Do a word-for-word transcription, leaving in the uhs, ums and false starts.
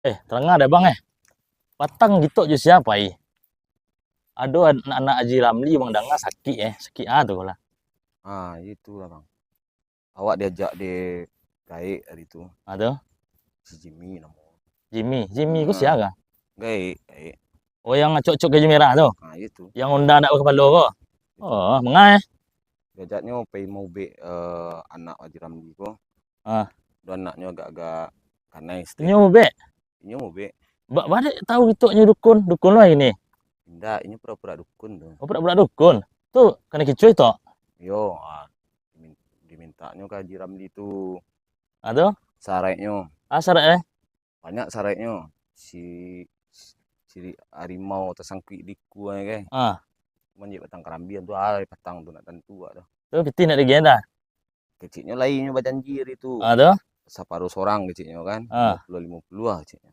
Eh, tarangah dek Abang, eh. Patang Gitok jo sia pai? Ado an-, anak Haji Ramli, Bang, danga sakik, eh. Sakik a tu lah. Ah, itulah, Bang. Awak diajak dek Gaek hari tu. Ah, tu? Si Jimmy namo. Jimmy. Jimmy ko sia kah? Gaek, Gaek. Oh, yang acok-acok keju merah tu? Ah, itu. Yang Honda ndak bakapalo ko? Itu. Oh, manga, eh? Diajaknyo pai maubek, eh, anak Haji Ramli ko. Ah. Duo anaknyo agak-agak kanai saketek. Inyo maubek? Inyo maubek. Ba-, ba dek tahu Gitok nyo dukun, dukun lah ini. Indak, inyo pura-pura dukun tu. Oh, pura-pura dukun. Tu kanai kicuah tu? Iyo, ah, dimin-, dimintaknyo ka Haji Ramli tu. Ah, tu? Saraiknyo. Ah, saraik, eh? Banyak saraiknyo. Si, si harimau tasangkuik di ikua, kan. Ah. Cuman jek batang karambian tu, ah, patang tu nak tantu awak tu. Tu pitih nak diagiah dah? Keciknyo lai nyo bajanji hari tu. Ah, tu? Saparuah sorang keciknyo kan. Ah. Limo puluah, limo puluah lah keciknyo.